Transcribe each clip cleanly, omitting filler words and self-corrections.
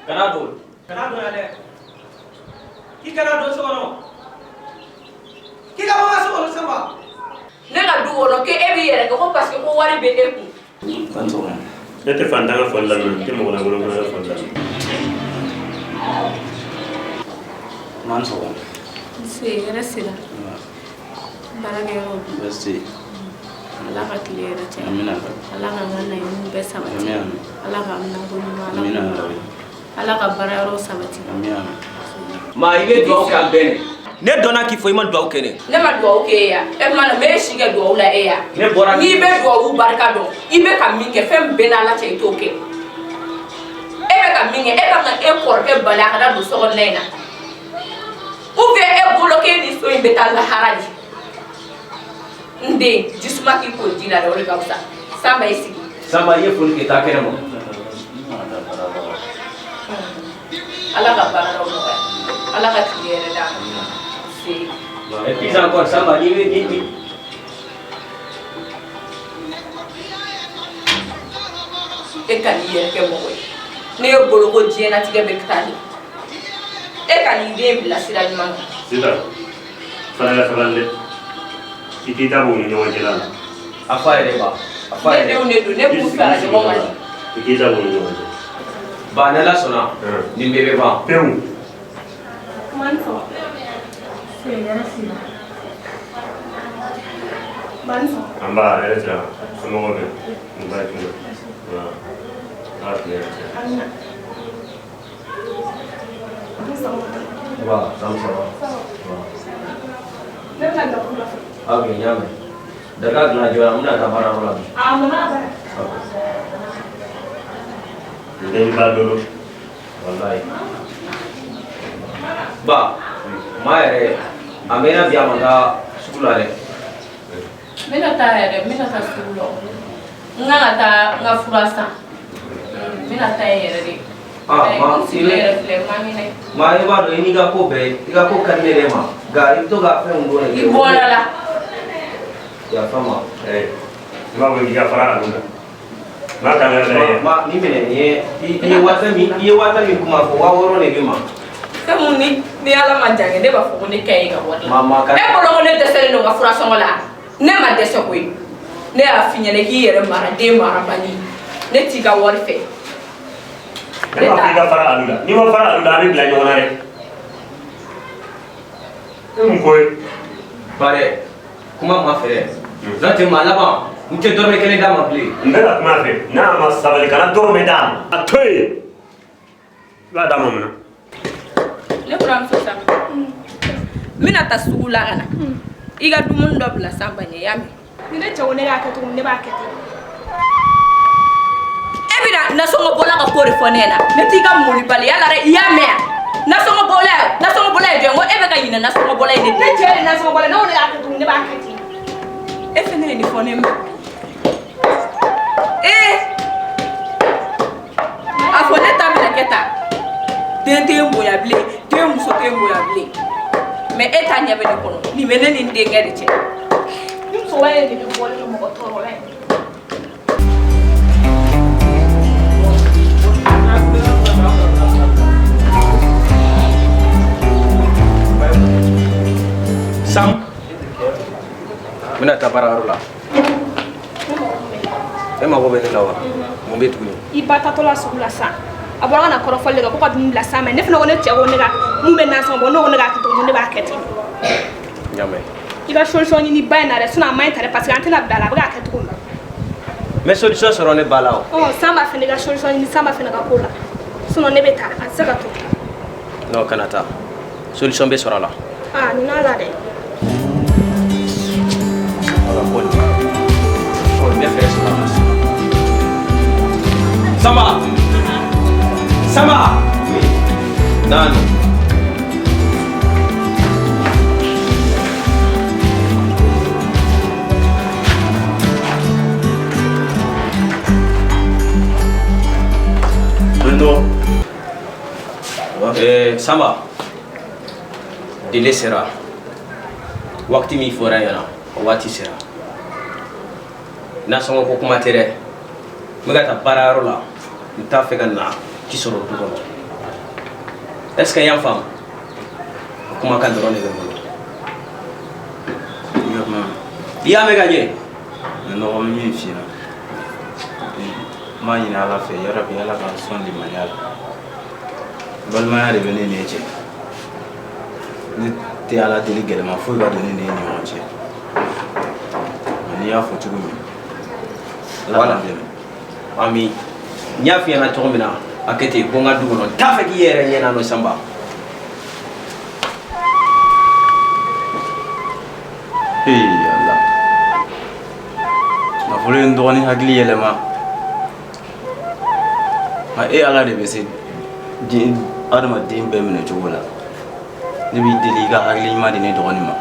Kana don, kana don yan dɛ. K'i kana don so kɔnɔ. K'i ka bɔ n ka so kɔnɔ Sanba. Ne ka du kɔnɔ k'e b'i yɛrɛ kɛ ko parce que ko wari bɛ e kun. Ne tɛ fantan ka fɔli lamɛn, n tɛ mɔgɔ lankolon fana ka fɔli lamɛn. Ma ni sɔgɔma. Nse, hɛrɛ sira. Baarakɛyɔrɔ. Baasi tɛ yen. Ala ka tile hɛrɛ caya. Amina. Ala ka n ka laɲiniw bɛɛ sabati. Amina. Ala ka minɛnko ɲuman. Amina yarabi. Ala ka baarayɔrɔ sabati. Amina. Ma i bɛ dugawu kɛ an bɛɛ ne dɔnna k'i fɔ i ma dugawu kɛ ne. Ne ma dugawu kɛ e ya. E tuma na n bɛ si kɛ dugawu la e ya. Ne bɔra. N'i bɛ dugawu barika dɔn, i bɛ ka min kɛ fɛn min bɛɛ n'Ala cɛ i t'o kɛ. E bɛ ka min kɛ, e ka kan ka e kɔrɔkɛ bali a kana don sokɔnɔna in na. Ou bien e bolo k'e ni so in bɛ taa lahara de. N den, jisuma k'i ko ji la dɛ, o de ka fisa. Sanba i sigi. Sanba i ye foli kɛ taa kɛnɛ ma. Ala ka baaraw nɔgɔya. Ala ka tile yɛrɛ d'a ma. Se. Et puis encore Sanba n'i bɛ ni E ka n'i yɛrɛ kɛ mɔgɔ ye. Ne ye bolo ko diɲɛlatigɛ bɛ taa de. E ka n'i den bila sira ɲuman kan. Sisan, fana ka sabali dɛ. I t'i da bɔ u ni ɲɔgɔn cɛla la. A fɔ a yɛrɛ ba. A fɔ a Ne yɛrɛ. denw de don, ne b'u fara ɲɔgɔn kan de. I k'i da bɔ u ni ɲɔgɔn cɛ. Ba n'Ala sɔnna nin bɛɛ bɛ ban. Pewu. Kuma ni sɔgɔma. Se, hɛrɛ sira. Ba ni sɔgɔma. An ba, hɛrɛ sira. Somɔgɔw bɛ? N ba ye tun bɛ. Ala ka tile hɛrɛ caya. Amina. Ni sɔgɔma. Ba, san sɔrɔ. Ne bɛna gafu nɔfɛ. Ok, n y'a mɛn. Daga dilan joona, n bɛna taa baarayɔrɔ la bi. A mama a bara. N den ba dolo. Walayi. Ba, maa yɛrɛ a mɛnna bi a ma taa sugu la dɛ. N bɛna taa yɛrɛ, n bɛna taa sugu la. N kan ka taa n ka fura san. N bɛna taa yen yɛrɛ de. Ah, ma, N sigilen yɛrɛ filɛ, n man kɛnɛ. Maa i b'a dɔn i n'i ka ko bɛɛ, i ka ko ka di ne yɛrɛ ma. Nka i bɛ to ka fɛn min dɔn I bɔra la. Yafa n ma. N b'a fɔ k'i ka fara a dun kan. N'a ka yɛrɛ ye. Ma nin minɛ nin ye i ye waati min kuma fɔ 6000 de b'i ma. Fɛn mun ni Ala ma jan kɛ, ne b'a fɔ ko ne ka ɲi ka wari la. Ma ma ka. E bolo ko ne dɛsɛlen don n ka fura sɔngɔ la. Ne ma dɛsɛ koyi. Ne y'a f'i ɲɛna k'i yɛrɛ mara den marabali. Ne t'i ka wari fɛ. Ne b'a fɔ i ka fara a dun la. N'i ma fara a dun la, a bɛ bila ɲɔgɔn na dɛ. E mun ko ye? Ba dɛ, kuma ma fɛ dɛ. N'o tɛ maa laban, n tɛ dɔrɔmɛ kelen d'a ma bilen. N bɛ ka kuma a fɛ, n'a ma sabali kana dɔrɔmɛ d'a ma. A to yen. I b'a d'a ma mun na? Ne buramuso Sanba, n bɛna taa sugu la ka na. I ka dumuni dɔ bila Sanba ɲɛ, i y'a mɛn? Ni ne cɛ ko ne k'a kɛ cogo min, ne b'a kɛ ten. E bɛna nasɔngɔ bɔla ka ko de fɔ ne ɲɛna. Ne t'i ka molibaliya la dɛ, i y'a mɛn wa? Nasɔngɔ bɔla nasɔngɔ bɔla ye jɔn ye? N ko e bɛ ka ɲinɛ nasɔngɔ bɔla ye ne Ne cɛ de nasɔngɔ bɔla, ne ko ne k'a kɛ cogo min, ne b'a kɛ ten. E fɛnɛ ye nin fɔ ne ma. Ee! A fɔ ne ta bɛna kɛ tan. Den tɛ n bonya bilen, den muso tɛ n bonya bilen. Mais e ta ɲɛ bɛ ne kɔnɔ. Nin bɛ ne ni n denkɛ de cɛ. Ni musokɔrɔba yɛrɛ de bɛ bɔlen don mɔgɔ tɔɔrɔ la yen. Sam. N bɛna taa baarayɔrɔ la. E mago bɛ ne la wa? Mun bɛ tuguni? I ba taatɔ la sugu la sisan, a bɔra ka na kɔrɔfɔli de kɛ ko ka dumuni bila san ma. Ne fana ko ne cɛ ko ne ka mun bɛ nasɔngɔ bɔ, ne ko ne k'a kɛ cogo min, ne b'a kɛ ten. N y'a mɛn. I ka solution ɲini ba in na dɛ, sinon a man ɲi ta dɛ, parce que an tɛna bila a la, a bɛ k'a kɛ cogo min. N bɛ solution sɔrɔ ne ba la o. Ɔ, Sanba fana ka solution ɲini Sanba fana ka ko la, sinon ne bɛ taa, a tɛ se ka to. Non, kana taa. Solution bɛ sɔrɔ a la. Aa, nin n'a la dɛ. Ala ko nin. Ɔ, n bɛ fɛɛrɛ sɔrɔ a la sisan. Sanba! Samba. Naani. Samba, délai sera. Wakati min fɔra ɲɛna, o waati sera. Nasɔngɔ ko kuma tɛ dɛ. N bɛ ka taa baarayɔrɔ la, n t'a fɛ ka na ci sɔrɔ du kɔnɔ. Est ce que i y'a faamu? O kumakan dɔrɔn de bɛ n bolo. I y'a mɛn ka ɲɛ? Ne nɔgɔ bɛ min f'i ɲɛna, n b'a ɲini Ala fɛ yarabi Ala ka n sɔn limaniya la. Balimaya de bɛ ne n'e cɛ. Ne tɛ Ala deli gɛlɛma foyi ka don ne n'e ni ɲɔgɔn cɛ. Nka n'i y'a fɔ cogo min, Ala k'an dɛmɛ. Ami, n y'a f'i ɲɛna cogo min na, a kɛ ten, ko n ka du kɔnɔ. N t'a fɛ k'i yɛrɛ ɲɛ na nɔ Sanba. Ee Ala, nafolo ye n dɔgɔnin hakili yɛlɛma. Nka e Ala de bɛ se diɲɛ adamaden bɛɛ minɛ cogo la. Ne b'i deli i ka hakili ɲuman di ne dɔgɔnin ma.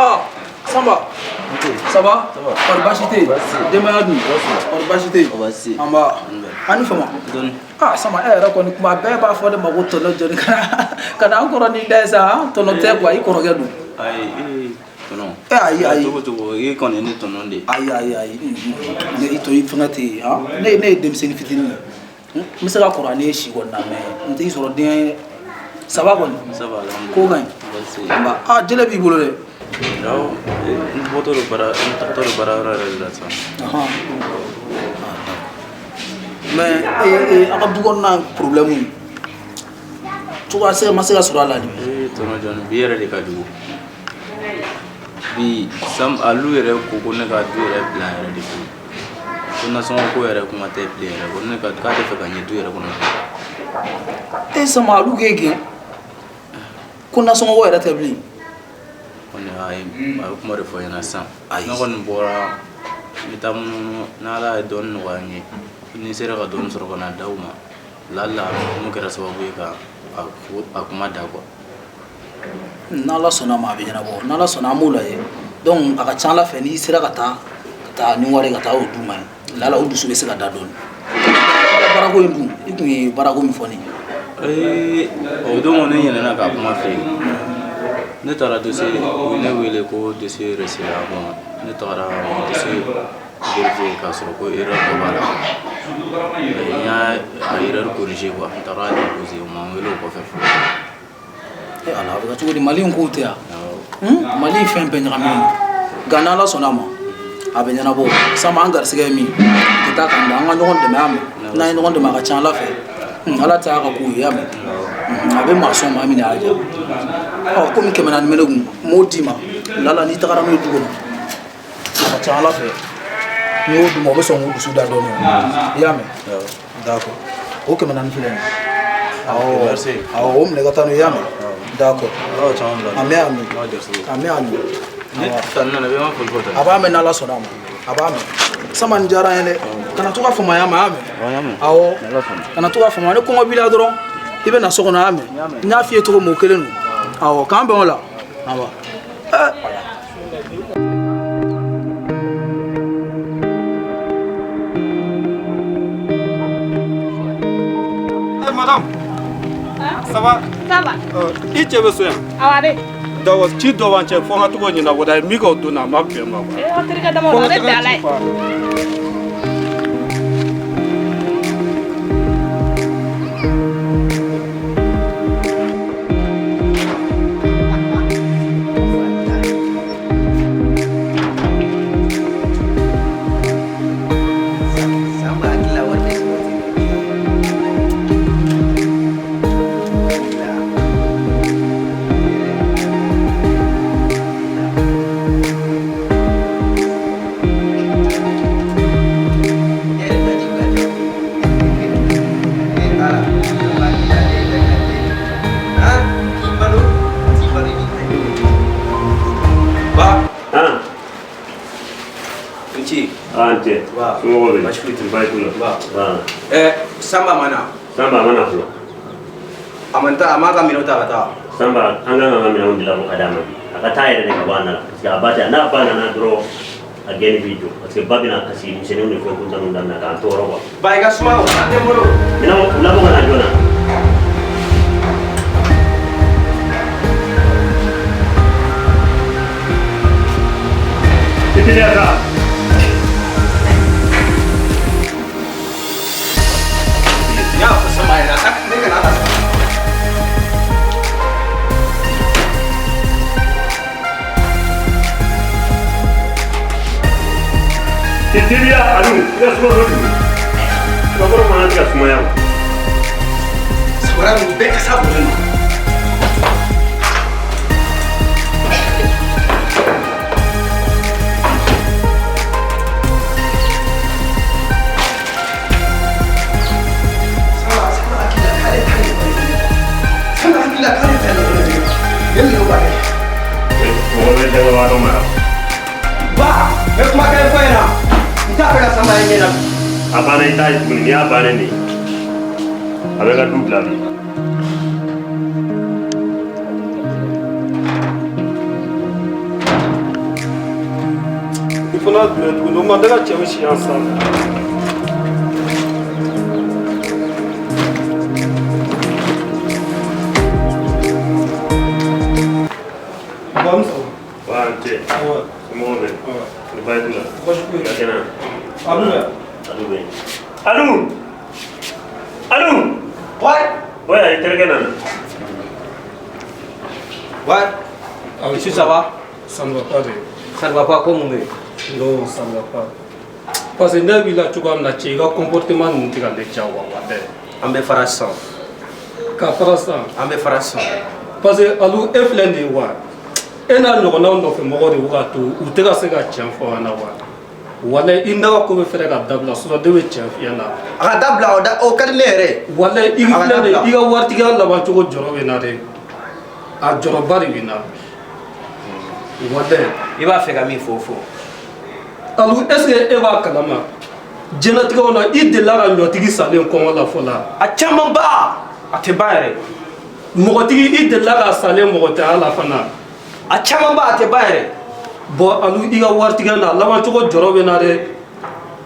Ah, Samba. Ça va? Ça va. Kɔri baasi tɛ yen? Denbaya dun? Kɔri baasi tɛ yen? An ba. An ni fama. Ah, Samba, e yɛrɛ kɔni kuma bɛɛ b'a fɔ ne ma ko tɔnɔ jɔni ka na an kɔrɔ ni da ye sa, tɔnɔ tɛ quoi, i kɔrɔkɛ don. Ayi, tɔnɔ. E ayi ayi. Cogo cogo, e kɔni ye ne tɔnɔ de ye. Ayi ayi ayi. Ne i tɔ i fɛngɛ tɛ yen, han. Ne ye denmisɛnnin fitinin ye. N bɛ se ka kɔrɔ ne ye si kɔni na mais n t'i sɔrɔ den ye dɛ. Ça va kɔni? Ça va, alhamdulillah. Ko ka ɲi. Nba, ah, jele b'i bolo dɛ. Awɔ, n bɔtɔ don baara, n tagatɔ don baarayɔrɔ yɛrɛ de la sisan. Mais a ka du kɔnɔna problème cogoya se ma se ka sɔrɔ a la de. Ee tɔnɔ jɔni, bi yɛrɛ de ka jugu. Bi sam alu yɛrɛ ko ne ka du yɛrɛ bila yɛrɛ de bolo. Ko nasɔngɔ ko yɛrɛ kuma tɛ bilen yɛrɛ, ko ne ka k'a tɛ fɛ ka ɲɛ du yɛrɛ kɔnɔ bilen. E Sama, alu k'e gɛn ko nasɔngɔ ko yɛrɛ tɛ bilen. Kɔni a ye kuma de fɔ n ɲɛna sisan. Ne kɔni bɔra n bɛ taa munumunu, n'Ala ye dɔɔni nɔgɔya n ye, ni n sera ka dɔɔni sɔrɔ ka na d'aw ma, lala mun kɛra sababu ye ka a kuma da quoi. N'Ala sɔnna ma a bɛ ɲɛnabɔ, n'Ala sɔnna an b'o lajɛ. Donc a ka ca Ala fɛ n'i sera ka taa ni wari ka taa o d'u ma yen, lala o dusu bɛ se ka da dɔɔni. Baarako in dun, i tun ye baarako min fɔ ne ye. Ee, o don kɔni ne ɲinɛna k'a kuma f'i ye. Ne taara dossier, u ye ne wele ko dossier reçu la, bon ne tagara dossier vérifier k'a sɔrɔ ko erreur dɔ b'a la. N y'a erreur corriger quoi, n taara déposer, u ma n wele o kɔfɛ fɔlɔ. E Ala, a bɛ kɛ cogo di? Mali in kow tɛ yan. Mali in fɛn bɛɛ ɲagaminen don. Nka n'Ala sɔnna a ma, a bɛ ɲɛnabɔ. Sama, an garisɛgɛ ye min ye, o tɛ taa k'an dan. An ka ɲɔgɔn dɛmɛ, y'a mɛn? N'an ye ɲɔgɔn dɛmɛ, a ka ca Ala fɛ. Ala ta y'a ka kow ye, y'a mɛn? A bɛ maa sɔn maa min y'a diya. Ɔ, komi 400 bɛ ne kun, n b'o d'i ma. Lala n'i tagara n'o ye du kɔnɔ, a ka ca Ala fɛ n'i y'o d'u ma, u bɛ sɔn k'u dusu da dɔɔnin. I y'a mɛn? D'accord. O 400 filɛ nin ye. Awɔ, awɔ, o minɛ ka taa n'o ye, i y'a mɛn? D'accord. Ami ami. Ami ami. A b'a mɛn n'Ala sɔnna a ma. A b'a mɛn. Sama, nin diyara n ye dɛ. Kana to ka fama, y'a mɛn, y'a mɛn? Awɔ. Kana to ka fama, ni kɔngɔ b'i la dɔrɔn, i bɛ na so kɔnɔ, y'a mɛn? N y'a f'i ye cogo min, o kelen don. Awɔ, k'an bɛn o la. Awɔ. Madame, ça va? Ça va. I cɛ bɛ so yan? Awɔ, a bɛ. D'accord, ci dɔ b'an cɛ, fo n ka to k'o ɲɛnabɔ dɛ, min k'o don na, a ma bɛn n ma quoi. Ee, aw terikɛ dama, a bɛ bɛn a la ye. Samba hakili la wari bɛ sɔrɔ ten. Somɔgɔw bɛ? Baasi foyi tɛ. Baasi t'u la. Ba. Sanba ma na? Sanba a ma na fɔlɔ. A ma taa, a m'a ka minɛnw ta ka taa. Sanba, an kan ka minɛnw de labɔ ka d'a ma bi. A ka taa yɛrɛ de ka bɔ a na la, parce que a ba tɛ, n'a ba nana dɔrɔn a gɛnni b'i jɔ, parce que ba bɛna kasi misɛnninw ni fɛn kuntanninw daminɛ k'an tɔɔrɔ quoi. Ba, i ka suma o tɛ n bolo. Minɛnw labɔ ka na joona. I teliya sa. N y'a fɔ Sanba ɲɛna ne kana ta. I teliya Alu, i ka suma kojugu. Sumaworo man kan tɛ ka sumaya o. Samara ninnu bɛɛ kasa bɔlen don. Sanba, Sanba hakili la k'ale ta nin wari di ne ma. Sanba hakili la k'ale ta nin wari di ne ma. Ne minɛnw b'a kɛ. Mɔgɔ bɛ dɛgɛba dɔ mara. Ba, n bɛ kuma kelen fɔ ɲɛna. N t'a fɛ ka Sanba ye ɲɛ na bi. A banna, i t'a ye tuguni, n'i y'a bannen de ye. A bɛ ka du bila bi. I fana jumɛn tuguni o ma ne ka cɛw si yan san. Bamuso. Wa n cɛ. Somɔgɔw bɛ? Ni baasi t'u la. Baasi foyi I ka kɛnɛ? Alu bɛ. Alu bɛ yen. Alu! Alu! Ouais. Ouais, i terikɛ nana. Ouais. Monsieur, ça va? Ça ne va pas de. Ça ne va pas, ko mun bɛ yen? Non, ça ne va pas. Parce que ne b'i la cogoya min na cɛ, i ka comportement ninnu tɛ ka ne diya wa walayi. An bɛ fara sisan. Ka fara sisan. An bɛ fara sisan. Parce que Alu, e filɛ nin ye wa, e n'a ɲɔgɔnnaw nɔfɛ mɔgɔw de bɛ ka to u tɛ ka se ka tiɲɛ fɔ an na wa. Walayi, i n'a ka ko bɛ fɛrɛ ka dabila, sinon ne bɛ tiɲɛ f'i ɲɛna. A ka dabila, o da o ka di ne yɛrɛ ye. Walayi, i A ka filɛ nin ye, dabila. i ka waritigiya laban cogo jɔrɔ bɛ n na dɛ. A jɔrɔba de bɛ n na. Walayi. I b'a fɛ ka min fɔ, o fɔ. Alu, est ce que e b'a kalama diɲɛlatigɛ kɔnɔ, i delila ka ɲɔtigi salen kɔngɔ la fɔlɔ? A camanba, a tɛ ban yɛrɛ. Mɔgɔtigi, i delila ka salen mɔgɔtanya la fana? A camanba, a tɛ ban yɛrɛ. Bon Alu, i ka waritigiya na, a laban cogo jɔrɔ bɛ n na dɛ.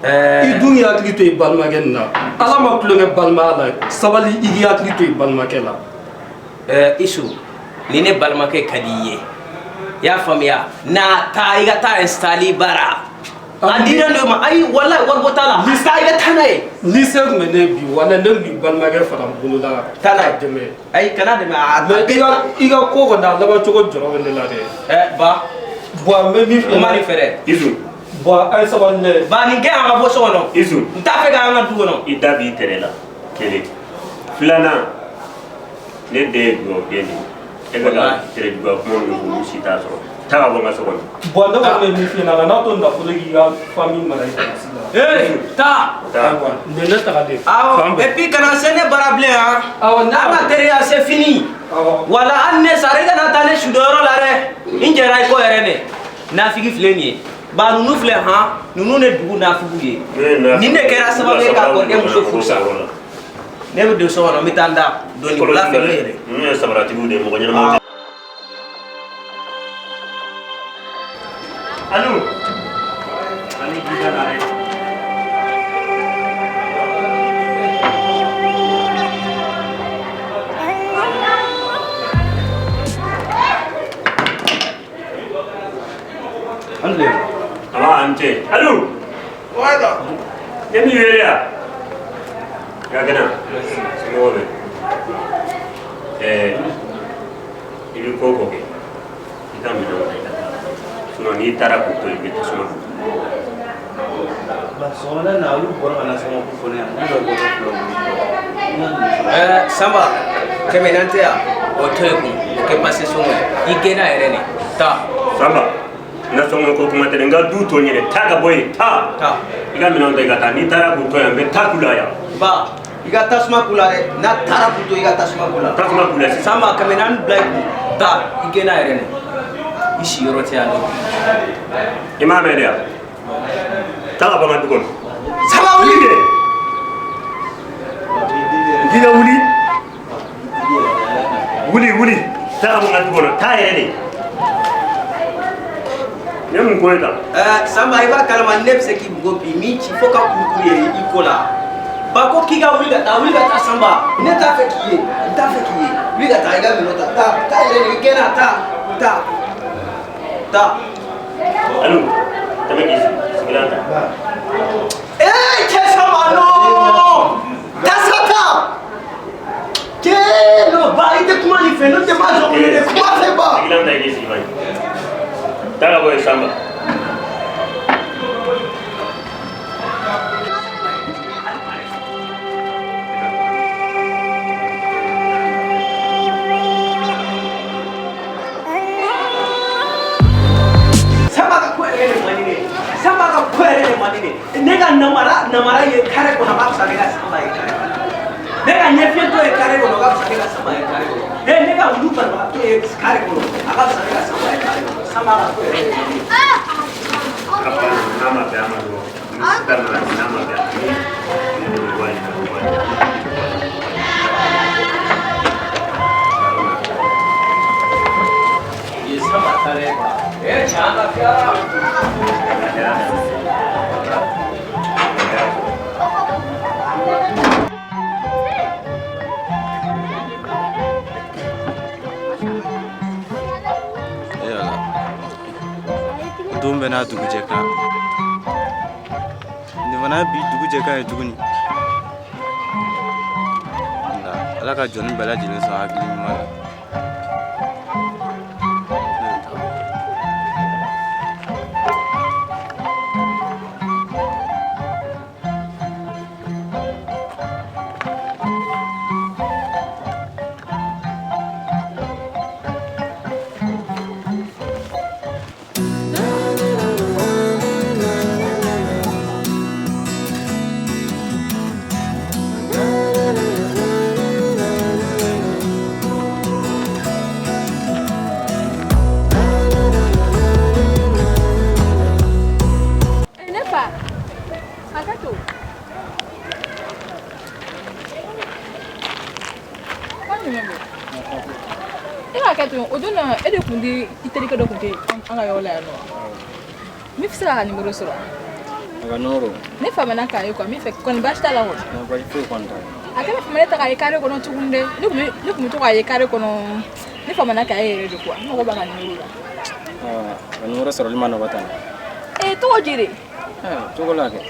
I dun k'i hakili to i balimakɛ nin na. Ala ma tulonkɛ balimaya la, sabali, i k'i hakili to i balimakɛ la. Isu, ni ne balimakɛ ka di i ye, i y'a faamuya, na taa i ka taa installer bara. A dira ne ma, ayi, walayi, waribɔ t'a la. Taa i ka taa n'a ye. Ni se tun bɛ ne bi, walayi, ne tun b'i balimakɛ fara n bolo la. Taa n'a ye. Dɛmɛ. Ayi, kana dɛmɛ a. Mais i ka ko kɔni, a laban cogo jɔrɔ bɛ ne la dɛ. Ba. Bon, n bɛ min f'i O ma ɲɛna. nin fɛ dɛ. Isu. Bon, a ye sabali dɛ. Ba, nin kɛ an ka bɔ so kɔnɔ. Isu. N t'a fɛ k'an ka du kɔnɔ. I da b'i tɛrɛ la. Kelen. Filanan, ne den ye dugawuden de ye. E bɛ ka tɛrɛ juguya kuma minnu fɔ, olu si t'a sɔrɔ. Taa ka bɔ n ka so kɔnɔ. Bon, ne kɔni bɛ min f'i ɲɛna, kan'a to nafolo k'i ka famille mara i place la. Ee, taa. Ayiwa, nin ye ne tagalen. Awɔ, et puis kana se ne bara bilen han. Awɔ, ne An ka teriya, c'est fini. Awɔ. Wala hali ne sara, i kana taa ne sudonyɔrɔ la dɛ. N jɛra i kɔ yɛrɛ ne. Nafigi filɛ nin ye. Ba, ninnu filɛ han, ninnu de dugu nafigiw ye. Nin de kɛra sababu ye ka kɔrɔkɛ muso furu sa. Ne bɛ don so kɔnɔ, n bɛ taa n da. Don nin wula fɛ ne yɛrɛ. Ninnu ye sabaratigiw de ye, mɔgɔ ɲɛnamaw tɛ. Alu. Alu, ji da la dɛ. An tilen. Aba, an ce. Alu. Ne m'i wele yan. I ka kɛnɛ? Somɔgɔw bɛ? I bɛ ko o ko kɛ, i ka minɛnw ta i ka taa. Sinon n'i taara k'u to yen, i bɛ tasuma don. Ba, sɔgɔmada in na olu bɔra ka na sɔngɔ ko fɔ ne ɲɛna, ne dɔ bɔtɔ filɛ olu. Sanba, 400 tɛ yan, o to yen kun, o kɛ pase sɔngɔ ye. I gɛnna yɛrɛ de. Taa. Sanba, na sɔngɔ ko kuma tɛ dɛ, n ka du to n yɛrɛ, taa ka bɔ yen, taa. Taa. I ka minɛnw ta i ka taa, n'i taara k'u to yan, n bɛ taa k'u la yan. Ba, i ka tasuma k'u la dɛ, n'a taara k'u to, i ka tasuma k'u la. Tasuma k'u la sisan. Sanba, 400 bila i kun, taa, i gɛnna yɛrɛ de. I siyɔrɔ tɛ yan nɔ. I m'a mɛn de yan? Taa ka bɔ n ka du kɔnɔ. Sanba wuli de. K'i ka wuli. Wuli wuli. Taa ka bɔ n ka du kɔnɔ. Taa yɛrɛ de. Ne mun ko ye tan? Sanba i b'a kalama ne bɛ se k'i bugɔ bi min ci fo ka kurukuru yɛrɛ i ko la. Ba ko k'i ka wuli ka taa, wuli ka taa Sanba. Ne t'a fɛ k'i ye, n t'a fɛ k'i ye. Wuli ka taa i ka minɛn ta, taa, taa yɛrɛ de i gɛnna, taa, taa, taa. Aliou, tɛmɛ k'i sigi, sigilan ta. Ee cɛ Sanba non! Taa sa taa! Cɛ non ba i tɛ kuma nin fɛ, n'o tɛ ma jɔ de kuma fɛ ba. Sigilan ta i k'i sigi bani. Taa ka bɔ yen Sanba. Sanba ka ko yɛrɛ de man di ne ye. Sanba ka ko yɛrɛ de man di ne ye. Ne ka namara ye kare kɔnɔ a ka fisa ne ka Sanba ye kare kɔnɔ. Ne ka ɲɛfiyɛtɔ ye kare kɔnɔ a ka fisa ne ka Sanba ye kare kɔnɔ. Ne ka wulu banabagatɔ ye kare kɔnɔ a ka fisa ne ka Sanba ye kare kɔnɔ. Sanba ka ko yɛrɛ de man di ne ye. A ba n'a ma bɛn a ma dɔrɔn, ni sisan nana n'a ma bɛn a ma, ne de bɛ bɔ a ɲɛna, a bɛ bɔ a ɲɛna. Ye Sanba ta dɛ. Cɛ an lafiyara. E ala don bɛɛ n'a dugujɛ kan nin fana ye bi dugujɛ kan ye tuguni nka ala ka jɔnni bɛɛ lajɛlen sɔn hakili ɲuman na. Ne bɛ taa. Ne fa, hakɛ to. Ko jumɛn bɛ? E ka hakɛ to, o don na e de kun di i terikɛ dɔ kun tɛ an ka yɔrɔ la yan nɔ. Min bɛ se k'a ka numéro sɔrɔ. A ka numéro? Ne fa mɛna k'a ye quoi, min fɛ kɔni baasi t'a la quoi. Non, baasi foyi kɔni t'a la. A kɛlen fama ne ta k'a ye carré kɔnɔ tuguni dɛ. Ne kun bɛ to k'a ye carré kɔnɔ. Ne fa mɛna k'a ye yɛrɛ de quoi. Ne mago b'a ka numéro la. A ka numéro sɔrɔli ma nɔgɔ tan. Ee tɔgɔ di de? Cogo la kɛ.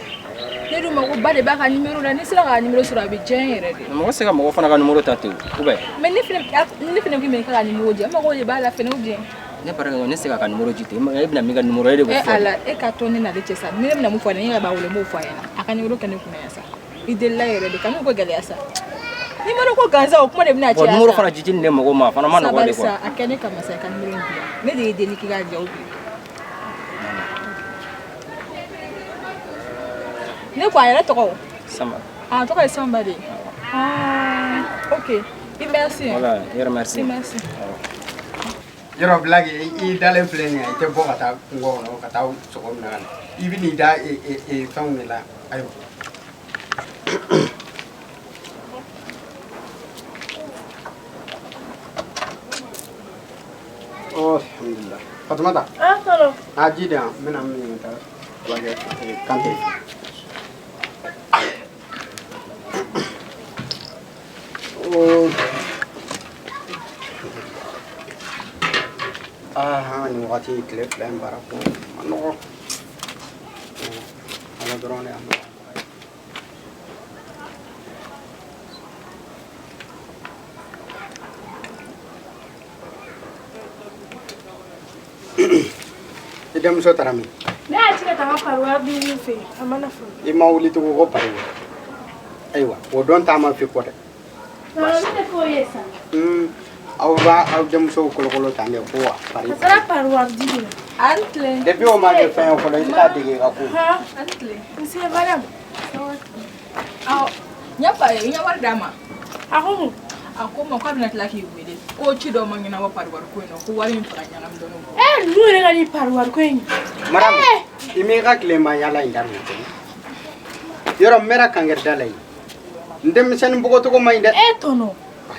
Ne dun mago ba de b'a ka numéro la. Ni sera k'a numéro sɔrɔ a bɛ diya n yɛrɛ de. Mɔgɔ tɛ se ka mɔgɔ fana ka numéro ta ten o, ou bien? Mais ne fɛnɛ k'i ma i ka numéro di yan. N mago de b'a la fɛnɛ ou bien? Ne baarakɛ ɲɔgɔn, ne tɛ se k'a ka numéro di ten. E bɛna min ka numéro e de b'o E fɔ. Ala, e ka to ne n'ale cɛ sa. Ni ne bɛna mun fɔ a ɲɛna, ne yɛrɛ b'a wele n b'o fɔ a ɲɛna. A ka numéro kɛ ne kunna yan sa. I delila yɛrɛ de, kan'o ko gɛlɛya sa. Numéro ko gansan o kuma de bɛna Bon, caya numéro sa. fana jijili ne mɔgɔ ma, a fana ma nɔgɔ de Sabali quoi. sa, a kɛ ne kama sa, i ka numéro in di yan. Ne de y'i deli k'i k'a di yan ou bien? Ne ko a yɛrɛ tɔgɔ? Samba. A tɔgɔ ye Samba de ye. Ah, ok. I merci. Voilà, i yɛrɛ merci. I merci. Yɔrɔ bilaki i dalen filɛ nin ye, i tɛ bɔ ka taa kungo kɔnɔ ka taa sogo minɛ ka na, i bɛ n'i da fɛnw de la. Ayiwa, oh, alhamdulilah. Fatumata. Ah, tɔlɔ. A ji di yan, n bɛna min taa lajɛ Kante. Oh. Ah, nin wagati tile 2 in baara ko ma nɔgɔ. Ala dɔrɔn de y'a nɔgɔ. I denmuso taara min? Ne y'a ci ka taa n ka pari wari di fɛ yen, a ma na fɔlɔ. I ma wuli tugun ko pari? Ayiwa, o don ta ma fi kɔ dɛ. Ne tɛ foyi ye sa. Aw b'a aw denmusow kolokolo tan de ko wa pari. A taara pari wari di de la. A ni tile. Depuis o ma kɛ fɛn ye fɔlɔ, i tɛ k'a dege i ka ko. A ni tile. Nse madame. Awɔ, n y'a fɔ a ye, n ye wari d'a ma. A ko mun? A ko n ma k'a bɛna tila k'i wele. Ko ci dɔ ma ɲɛnabɔ pari wari ko in na, ko wari in fara ɲagami dɔɔnin. Ninnu yɛrɛ ka nin pari wari ko in. Madame, i m'i ka tilema yala in daminɛ tugun. Yɔrɔ n mɛra kangarida la yen. N denmisɛnnin bugɔcogo man ɲi dɛ. E tɔnɔ,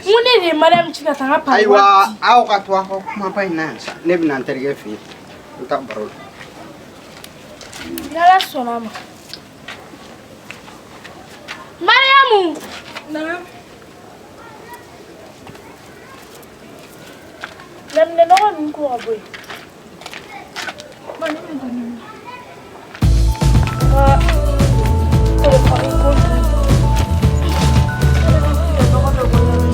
mun ne de ye Mariam ci ka taa n ka pari Ayiwa, wari di? Aw ka to aw ka kumaba in na yan sa. Ne bɛna n terikɛ fɛ yen. N taa baro la. N'Ala sɔnna a ma. Mariamu! Naam. Laminɛ nɔgɔ ninnu ko ka bɔ yen. Ka telefɔni ko ninnu. Nɔgɔ dɔ bɔ yɔrɔ in.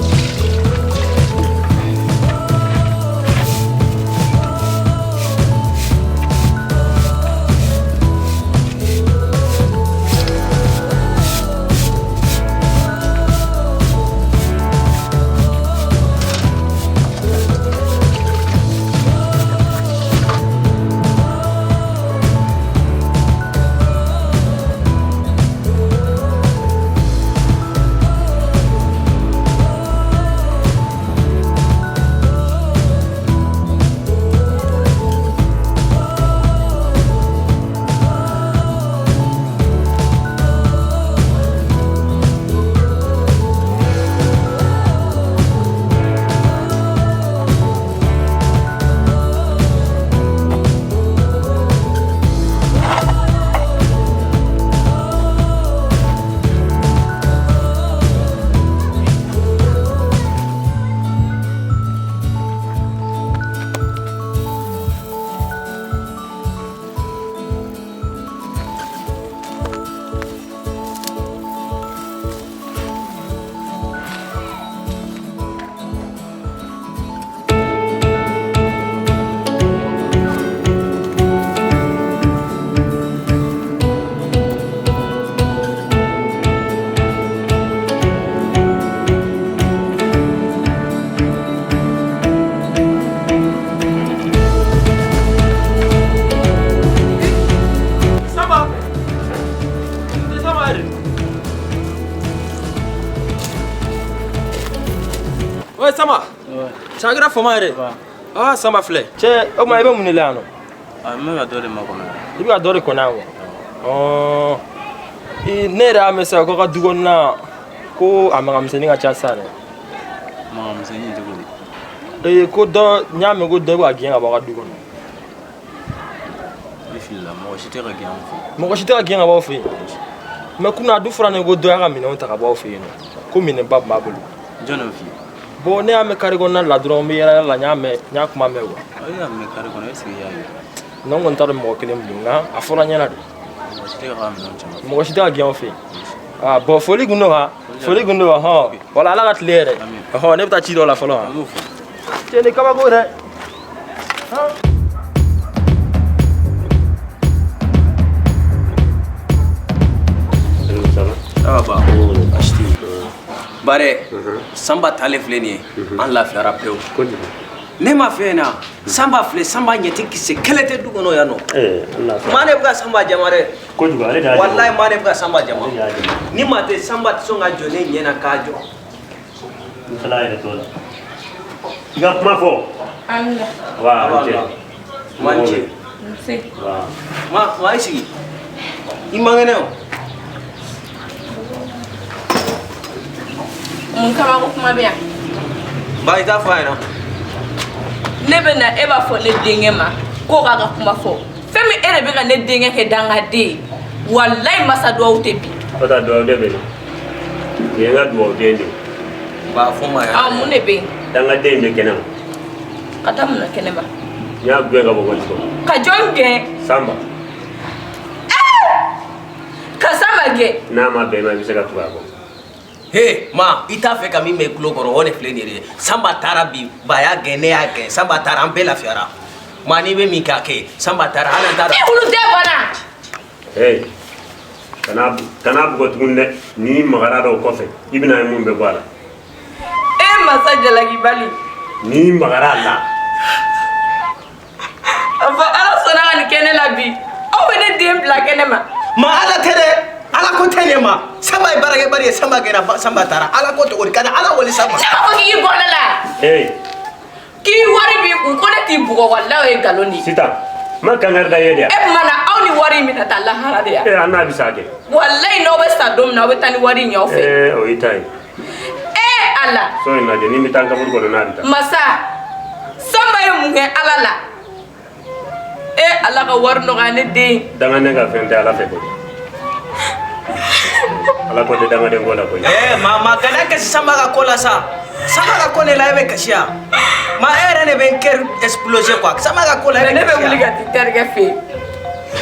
Samba! Samba yɛrɛ. Ouais, Samba. Cɛ a kɛra fama yɛrɛ. Ah, Samba filɛ. Cɛ, o tuma i bɛ mun de la yan nɔ? A n bɛ ka dɔ de makɔnɔ. I bɛ ka dɔ de kɔnɔ yan wa? Ɔɔ. Ne yɛrɛ y'a mɛn sisan ko ka du kɔnɔna ko a magamisɛnnin ka ca sisan dɛ. Magamisɛnnin cogo di? Ee, ko dɔ, n y'a mɛn ko dɔ bɛ ka gɛn ka bɔ a ka du kɔnɔ. I filila, mɔgɔ si tɛ ka gɛn an fɛ yen. Mɔgɔ si tɛ ka gɛn ka bɔ aw fɛ yen. Mais kunun a du fɔra ne ko dɔ y'a ka minɛnw ta ka bɔ aw fɛ yen nɔ. Ko minɛnba tun b'a bolo. Jɔn y'o f'i ye? Bon, ne y'a mɛn carré kɔnɔna la dɔrɔn, n bɛ yala yala la, n y'a mɛn, n y'a kuma mɛn quoi. E y'a mɛn carré kɔnɔ, est ce que i y'a ye? Non, n kɔni t'a dɔn mɔgɔ kelen min don, nka a fɔra n ɲɛna de. Mɔgɔ si tɛ ka minɛnw cɛ. Mɔgɔ si tɛ ka gɛn aw fɛ yen. Ah bon, foli kun don ha? Foli kun don wa? Hɔn. Wala Ala ka tile yɛrɛ. Hɔn, ne bɛ taa ci dɔ la fɔlɔ ha. Cɛ, nin kabako dɛ. Han. Ça va? Ça va ba? Baasi tɛ yen. Bare, Sanba taalen filɛ nin ye, an lafiyara pewu. Ne ma fɛn na, Sanba filɛ, Sanba ɲɛ tɛ kisɛ kɛlɛ tɛ du kɔnɔ yan nɔ. Maa de bɛ ka Sanba jama dɛ. Kojugu, ale de y'a jama. Walayi, maa de bɛ ka Sanba jama. Ale de y'a jama. Ni maa tɛ, Sanba tɛ sɔn ka jɔ ne ɲɛ na k'a jɔ. N fana yɛrɛ t'o la. I ka kuma fɔ. Amina. Wa, n cɛ. Ma n cɛ. Nse. Wa. Ma, ma i sigi. I man kɛnɛ o. Mun kama ko kuma bɛ yan? Ba, i t'a fɔ a ɲɛna. Ne bɛ na e b'a fɔ ne denkɛ ma k'o k'a ka kuma fɔ. Fɛn min e de bɛ ka ne denkɛ kɛ dangaden ye. Walayi masa duwawu tɛ bi. O ta duwawu de bɛ yen. Nin ye n ka duwawuden de ye. Ba fɔ ma yan. Awɔ, mun de bɛ yen? Dangaden in bɛ kɛnɛ ma. Ka taa mun na kɛnɛ ma? N y'a gɛn ka bɔ wali kɔnɔ. Ka jɔn gɛn? Sanba. Ka Sanba gɛn? N'a ma bɛn i ma, i bɛ se ka tugu a kɔ. He, ma, i t'a fɛ ka min mɛn i tulo kɔrɔ, o de filɛ nin ye dɛ. Sanba taara bi, ba y'a gɛn, ne y'a gɛn. Sanba taara, an bɛɛ lafiyara. Ma, n'i bɛ min kɛ a kɛ. Sanba taara, hali an t'a dɔn. E wulu tɛ banna. Hey, kana bugɔ tuguni dɛ. N'i magara dɔw kɔfɛ, i bɛna ye mun bɛ bɔ a la. E masa jalakibali. N'i magara a la. A fɔ Ala sɔnna ka nin kɛ ne la bi. Aw bɛ ne den bila kɛnɛ ma. Ma, Ala tɛ dɛ. Ala ko tɛ ne ma. Sanba ye baarakɛbali ye, Sanba gɛnna, Sanba taara. Ala ko cogo di? Ka na Ala wele Sanba. Ne b'a fɔ k'i bɔ ne la. Hey. K'i wari b'i kun, ko ne t'i bugɔ, walayi o ye nkalon de ye. Sitan, Ma kangari da ye de. E tuma na aw ni wari in bɛna taa lahara de ya. Ee, an n'a bɛ sa kɛ. Walayi, n'aw bɛ sa don min na, aw bɛ taa ni wari in ye aw fɛ. Ee, o y'i ta ye. Ee Ala. So in lajɛ, ni n bɛ taa n kaburu kɔnɔ, n'a bɛ taa. Masa Sanba ye mun kɛ Ala la? E Ala ka wari nɔgɔya ne den. Dangaden ka fɛn tɛ Ala fɛ koyi. Ala ko tɛ dangaden ko la koyi. Eh, ma kana kasi Sanba ka ko la sa. Sanba ka ko ne la, e bɛ kasi ya. Ma, e yɛrɛ de bɛ n cœur exploser quoi. Sanba ka ko la, e bɛ Ne bɛ kasi ya. wuli ka t'i terikɛ fɛ yen.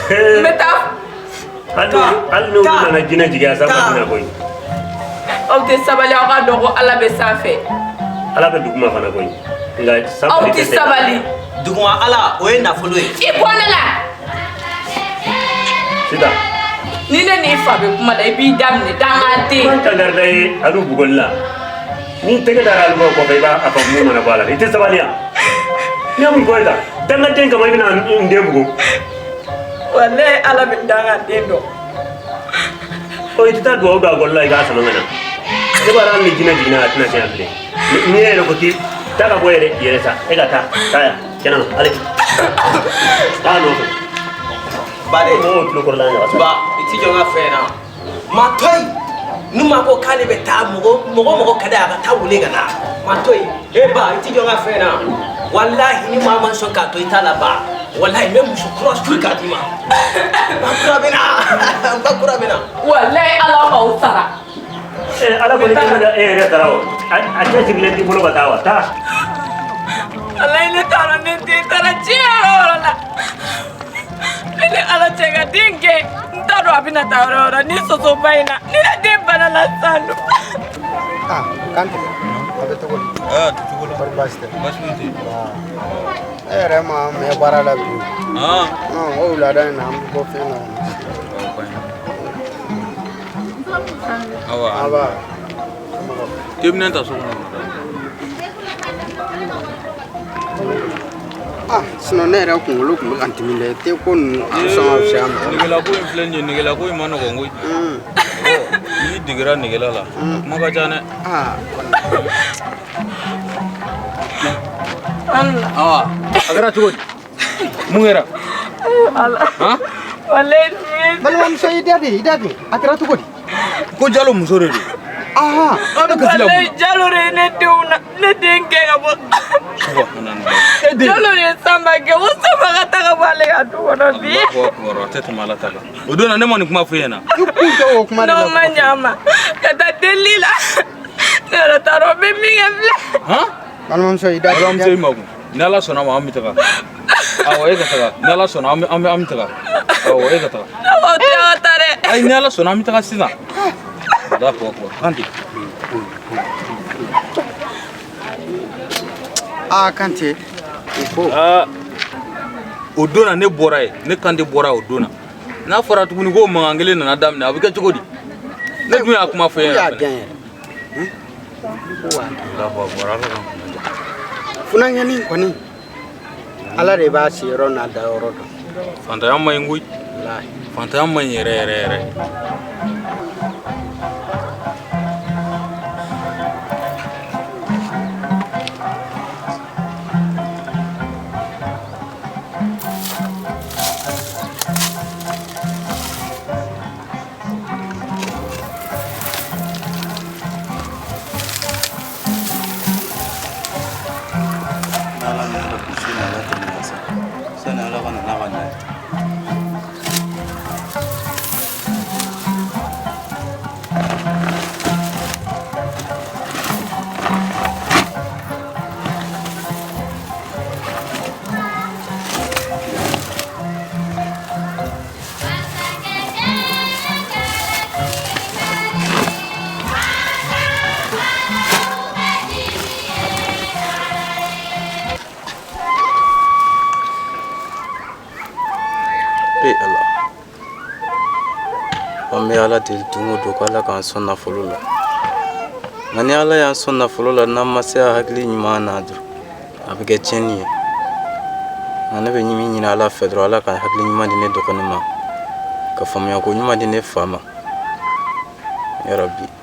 N bɛ taa. Hali n'olu nana jinɛ jigin a, Sanba tɛna koyi. Aw tɛ sabali, aw ka dɔn ko Ala bɛ sanfɛ. Ala bɛ duguma fana koyi. Nka Sanba Aw tɛ sabali. Duguma Ala, o ye nafolo ye. I bɔ ne la. Sitan. Ni ne n'i fa bɛ kuma la, i b'i daminɛ dangaden. Ma kangari da ye alu bugɔli la. N'i tɛgɛ dara alu ma kɔfɛ, i b'a a fɔ mun mana bɔ a la. I tɛ sabali yan. N'i ye mun fɔ e la? Dangaden kama i bɛna n den bugɔ. Walayi, Ala bɛ dangaden dɔn. Ɔ, i tɛ taa dugawu don a gɔli la, i k'a sama ka na. Ne b'a dɔn, hali ni jinɛ jiginna, a tɛna se yan bilen. Ni e yɛrɛ ko k'i taa ka bɔ yɛrɛ yɛrɛ sa, e ka taa taa yan kɛnɛ ma, ale taa nɔfɛ. Ba de. Mɔgɔw tulo kɔrɔla ɲaga sa. Ba, i ti jɔ n ka fɛn na. Ma to yen. N'u ma ko k'ale bɛ taa, mɔgɔ mɔgɔ mɔgɔ ka d'a ye, a ka taa wele ka na. Ma to yen. E ba, i ti jɔ n ka fɛn na. Walahi, ni maa ma sɔn k'a to i ta la ba. Walahi, n bɛ muso kura furu k'a d'i ma. Ba kura bɛ na. Ba kura bɛ na. Walayi, Ala k'aw sara. Ee, Ala kɔni kɛlen ka e yɛrɛ sara o. A cɛ sigilen t'i bolo ka taa wa? Taa. Walayi, ne taara, ne den taara diɲɛ yɔrɔ o yɔrɔ la. Ne ni Ala cɛ, ka den gɛn, n t'a dɔn a bɛna taa yɔrɔ o yɔrɔ ni sosoba in na. Ni ne den bana la sisan dun. Ah, Kante, a bɛ cogo di? Aa, cogo la. Kɔri baasi tɛ? Baasi foyi tɛ yen. E yɛrɛ ma mɛn baara la bi. Ah. O wulada in na, an bɛ bɔ fɛn na. Awa. Aba. Te minɛn ta so kɔnɔ. Ah, sinon ne yɛrɛ kunkolo tun bɛ ka n dimi dɛ. Te ko ninnu, a bɛ sɔn ka fisaya ma. Negela ko in filɛ nin ye, negela ko in ma nɔgɔn koyi. N'i degera negela la, a kuma ka ca dɛ. Ah. Awa, a kɛra cogo di? Mun kɛra? Ala. Han? Walayi, nin ye. Balimamuso, i da de, i da de. A kɛra cogo di? Ko Jalo muso de don. Aha. Aw bɛ kasi la mun Walayi, Jalo de ye ne denw na, ne den gɛn ka bɔ. E den. Jalo de ye Sanba gɛn ko Sanba ka taa ka bɔ ale ka du kɔnɔ bi. Allahu akbar, a tɛ tɛmɛ Ala ta kan. O don na, ne ma nin kuma f'e ɲɛna. I kun tɛ o kuma de la. N'o ma ɲɛ a ma ka taa delili la, ne yɛrɛ t'a dɔn n bɛ min kɛ bilen. Han? Balimamuso, i da de. Balimamuso, i makun. Ni Ala sɔnna ma, an bɛ taga. Awɔ, e ka taga. Ni Ala sɔnna, an bɛ taga. Awɔ, e ka taga. Ne ko tɛ ka taa dɛ. Ayi, ni Ala sɔnna, an bɛ taga sisan. Allahu akbar. Kante. Ah, Kante. O ko. Aa, o don na, ne bɔra yen, ne Kante bɔra o don na. N'a fɔra tuguni ko mankan kelen nana daminɛ, a bɛ kɛ cogo di? Ne dun y'a kuma fɔ e K'u y'a ɲɛna. gɛn yɛrɛ. K'u y'a gɛn. Allahu akbar, Ala k'an kunna diya. Funankɛnin kɔni, Ala de b'a siyɔrɔ n'a dayɔrɔ dɔn. Fantanya man ɲi koyi. Walahi. Fantanya man ɲi yɛrɛ yɛrɛ yɛrɛ. N'Ala nana ka bilisi nana tɛmɛ sa, sani Ala ka na n'a ka na ye. Ee Ala, an bɛ Ala deli don o don ko Ala k'an sɔn nafolo la. Nka ni Ala y'an sɔn nafolo la, n'an ma se a hakili ɲuman na dɔrɔn, a bɛ kɛ tiɲɛni ye. Nka ne bɛ min ɲini Ala fɛ dɔrɔn, Ala ka hakili ɲuman di ne dɔgɔnin ma, ka faamuyako ɲuman di ne fa ma, ya Rabi.